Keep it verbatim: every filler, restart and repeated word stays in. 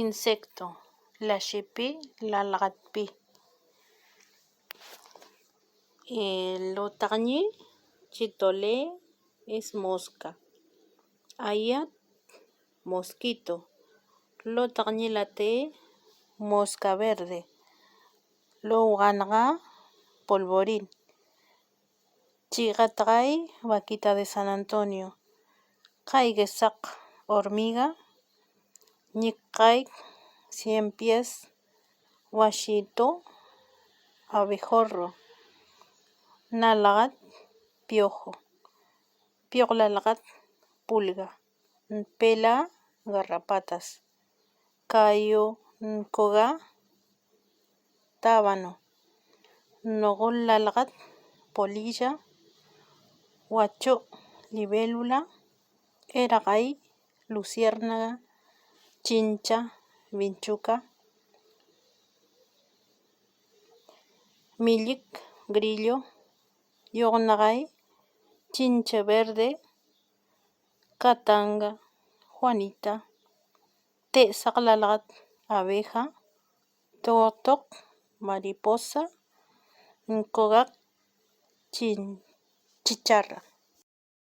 Insecto, lashipi, lalaxatpi. Lotaxñi, chitole, es mosca. Ayat, mosquito. Lotaxñi late, mosca verde. Louxanaxa, polvorín. Chi'ixataxai, vaquita de San Antonio. Qaigesaq, hormiga. Ñiqaic, cien pies. Huashito, abejorro. Nalaxat, piojo. Pioxlalaxat, pulga. Npela, garrapatas. Kayo, nkoga, tábano. Noxolalaxat, polilla. Huacho, libélula. Eraxai, luciérnaga. Chincha, vinchuca. Millic, grillo. Yoxnaxai, chinche verde. Catanga, juanita. Te'esaqlalaxat, abeja. Totoq, mariposa. Nkogac, chin- chicharra.